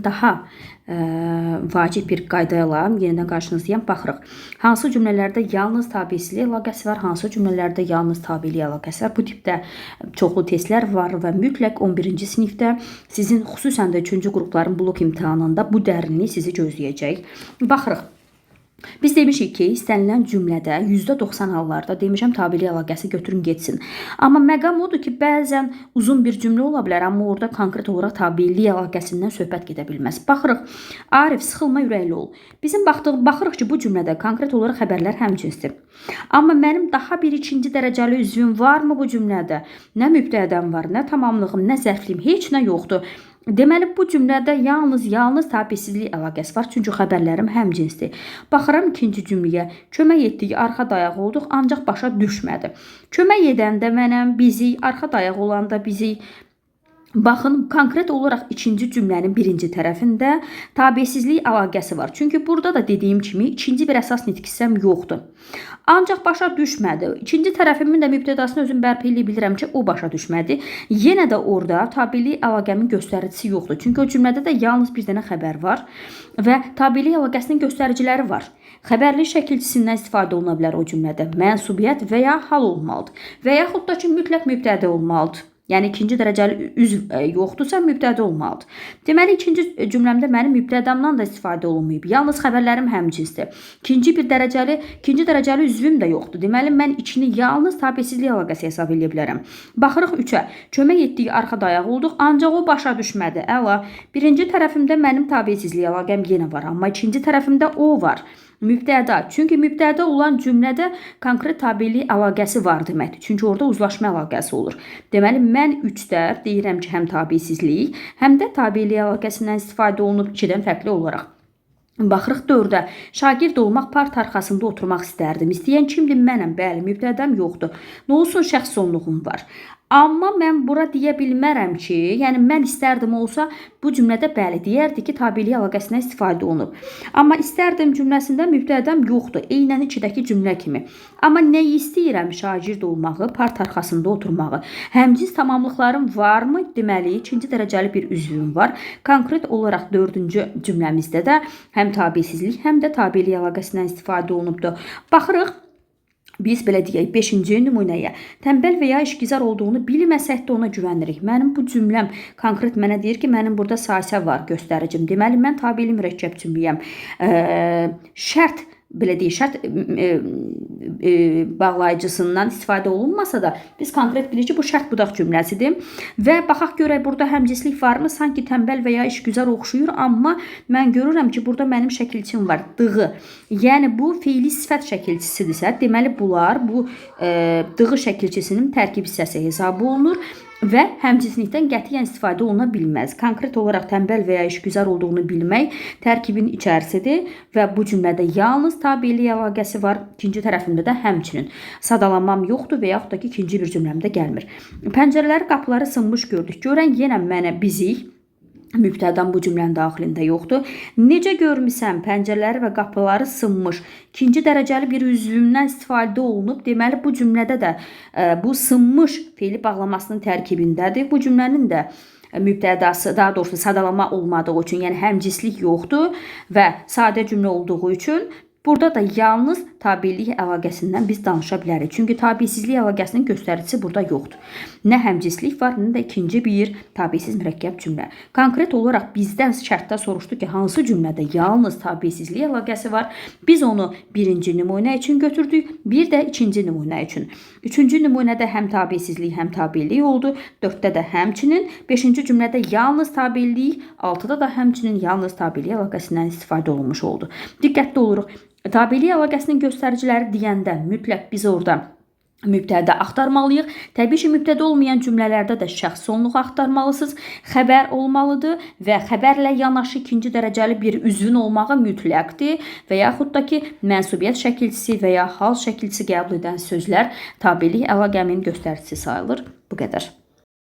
Daha vacib bir qayda ilə yenidən qarşınızdayam. Baxırıq. Hansı cümlələrdə yalnız tabesizlik əlaqəsi var, hansı cümlələrdə yalnız tabelik əlaqəsi var. Bu tipdə çoxlu testlər var və mütləq 11-ci sinifdə sizin xüsusən də 3-cü qrupların blok imtahanında bu dərinlik sizi gözləyəcək. Baxırıq. Biz demişik ki, istənilən cümlədə %90 hallarda demişəm tabelik əlaqəsi götürün getsin. Amma məqam odur ki, bəzən uzun bir cümlə ola bilər, amma orada konkret olaraq tabelik əlaqəsindən söhbət gedə bilməz. Baxırıq. Arif, sıxılma, ürəkli ol. Bizim baxırıq ki, bu cümlədə konkret olaraq xəbərlər həmcinsdir. Amma mənim daha bir ikinci dərəcəli üzvüm varmı bu cümlədə? Nə mübtədəm var, nə tamamlığım, nə zərfliyim, heç nə yoxdur. Deməli, bu cümlədə yalnız tabesizlik əlaqəsi var, çünki xəbərlərim həmcinsdir. Baxıram ikinci cümləyə. Kömək etdik, arxa dayaq olduq, ancaq başa düşmədi. Kömək edəndə mənəm, bizi, arxa dayaq olanda bizi. Baxın, konkret olaraq ikinci cümlənin birinci tərəfində tabesizlik əlaqəsi var. Çünki burada da dediyim kimi ikinci bir əsas nitq hissəm yoxdur. Ancaq başa düşmədi. İkinci tərəfimin də mübtədasını özüm bərpa eləyə bilirəm ki, o başa düşmədi. Yenə də orada tabelik əlaqəmin göstəricisi yoxdur. Çünki o cümlədə də yalnız bir dənə xəbər var və tabelik əlaqəsinin göstəriciləri var. Xəbərli şəkilçisindən istifadə oluna bilər o cümlədə. Mənsubiyyət və ya hal olmalıdır. Və yaxud da ki, mütləq mübtədə olmalıdır. Yəni ikinci dərəcəli üzv yoxdursa mübtədə olmalıdır. Deməli ikinci cümləmdə mənim mübtədamdan da istifadə olunmayıb. Yalnız xəbərlərim həmcinsdir. İkinci dərəcəli üzvüm də yoxdur. Deməli mən ikini yalnız tabesizlik əlaqəsi hesab eləyə bilərəm. Baxırıq 3-ə. Kömək etdik, arxa dayaq olduq, ancaq o başa düşmədi. Əla. Birinci tərəfimdə mənim tabesizlik əlaqəm yenə var, amma ikinci tərəfimdə o var. Mübtəda. Çünki mübtəda olan cümlədə konkret tabelik əlaqəsi var deməkdir. Çünki orada uzlaşma əlaqəsi olur. Deməli, mən 3-də deyirəm ki, həm tabesizlik, həm də tabelik əlaqəsindən istifadə olunub 2-dən fərqli olaraq. Baxırıq 4-ə. Şagird olmaq, part arxasında oturmaq istərdim. İstəyən kimdir? Mənəm. Bəli, mübtədam yoxdur. Nə olsun, şəxs sonluğum var. Amma mən bura deyə bilmərəm ki, yəni mən istərdim olsa bu cümlədə bəli deyərdi ki, tabelik əlaqəsindən istifadə olunub. Amma istərdim cümləsində mübtədam yoxdur. Eynən 2-dəki cümlə kimi. Amma nəyi istəyirəm? Şagird olmağı, part arxasında oturmağı. Həmcins tamamlıqlarım varmı? Deməli, ikinci dərəcəli bir üzvüm var. Konkret olaraq 4-cü cümləmizdə də həm tabesizlik, həm də tabelik əlaqəsindən istifadə olunubdur. Baxırıq. Biz belə deyək, 5-ci nümunəyə. Tənbəl və ya işgüzar olduğunu bilməsək də ona güvənirik. Mənim bu cümləm konkret mənə deyir ki, mənim burada sasə var göstəricim. Deməli, mən tabelik mürəkkəb cümləyəm. Şərt, belə deyək, şərt bağlayıcısından istifadə olunmasa da biz konkret bilirik ki, bu şərt budaq cümləsidir. Və baxaq görək burada həmcinslik varmı? Sanki tənbəl və ya işgüzar oxşuyur, amma mən görürəm ki, burada mənim şəkilçim var, dığı. Yəni bu feili sifət şəkilçisidirsə, deməli bunlar bu dığı şəkilçisinin tərkib hissəsi hesab olunur və həmcinslikdən qətiyyən istifadə oluna bilməz. Konkret olaraq tənbəl və ya işgüzar olduğunu bilmək tərkibin içərisidir və bu cümlədə yalnız tabelik əlaqəsi var. İkinci tərəfimdə də həmçinin sadalanmam yoxdur və yaxud da ki, ikinci bir cümləmdə gəlmir. Pəncərələri, qapıları sınmış gördük. Görən yenə mənə bizik. Mübtədam bu cümlənin daxilində yoxdur. Necə görmüsən, pəncərələri və qapıları sınmış. İkinci dərəcəli bir üzvümdən istifadə olunub. Deməli, bu cümlədə də bu sınmış feili bağlamasının tərkibindədir. Bu cümlənin də mübtədası, daha doğrusu sadalama olmadığı üçün, yəni həmcinslik yoxdur və sadə cümlə olduğu üçün burada da yalnız tabelik əlaqəsindən biz danışa bilərik. Çünki tabesizlik əlaqəsinin göstəricisi burada yoxdur. Nə həmcinslik var, nə də ikinci bir tabesiz mürəkkəb cümlə. Konkret olaraq bizdən şərtdə soruşdu ki, hansı cümlədə yalnız tabesizlik əlaqəsi var? Biz onu birinci nümunə üçün götürdük, bir də ikinci nümunə üçün. Üçüncü nümunədə həm tabesizlik, həm tabelik oldu. 4-də də həmçinin, 5-ci cümlədə yalnız tabelik, 6-da da həmçinin yalnız tabelik əlaqəsindən istifadə olunmuş oldu. Diqqətli oluruq. Tabelik əlaqəsinin göstəriciləri deyəndə mütləq biz orada mübtəda axtarmalıyıq. Təbii ki, mübtəda olmayan cümlələrdə də şəxs sonluğu axtarmalısınız. Xəbər olmalıdır və xəbərlə yanaşı ikinci dərəcəli bir üzvün olmağı mütləqdir və yaxud da ki, mənsubiyyət şəkilçisi və ya hal şəkilçisi qəbul edən sözlər tabelik əlaqəmin göstəricisi sayılır. Bu qədər.